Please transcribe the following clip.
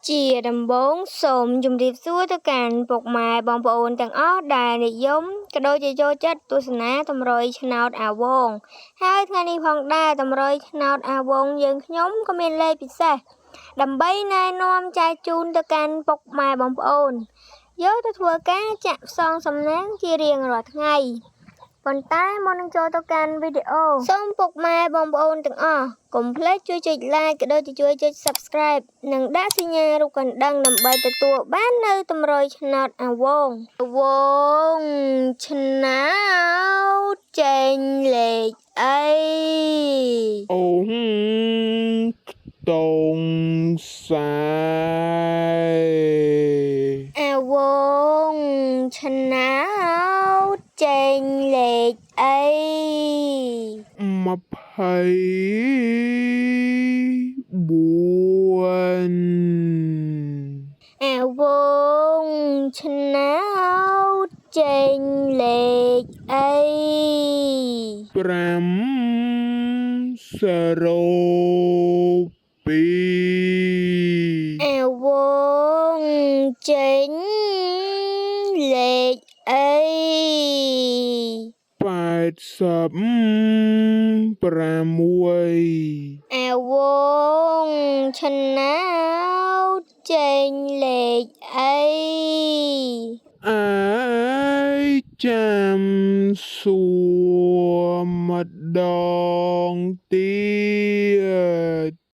ជាដំបូងសូមជម្រាបសួរទៅកាន់ពុកម៉ែបងប្អូនទាំងអស់ដែលនិយមក៏ដូចជាចូលចិត្តទស្សនាតម្រុយឆ្នោតអាវងហើយថ្ងៃនេះផងដែរតម្រុយឆ្នោតអាវងយើងខ្ញុំក៏មានលេខពិសេសដើម្បីណែនាំចែកជូនទៅកាន់ពុកម៉ែបងប្អូនយកទៅធ្វើការចាក់ផ្សងសំណាងជារៀងរាល់ថ្ងៃប៉ុន្តែមុននឹងចូលទៅកាន់វីដេអូសូមពុកម៉ែបងប្អូនទាំងអស់កុំភ្លេចជួយចុច Like ក៏ដូចជាជួយចុច Subscribe និងដាក់សញ្ញារូបកណ្ដឹងដើម្បីទទួលបាននៅតម្រុយឆ្នោតអាវងអាវងឆ្នោតចេញលេខអី អូខ្ទង់សែ អាវងឆ្នោតចេញលេខអី 24 អាវងឆ្នោតចេញលេខអី 5 សូពីរ អាវងចេញលេខអី 86 អាវងឆ្នោតចេញលេខអី អើយចាំសួរម្ដងទៀ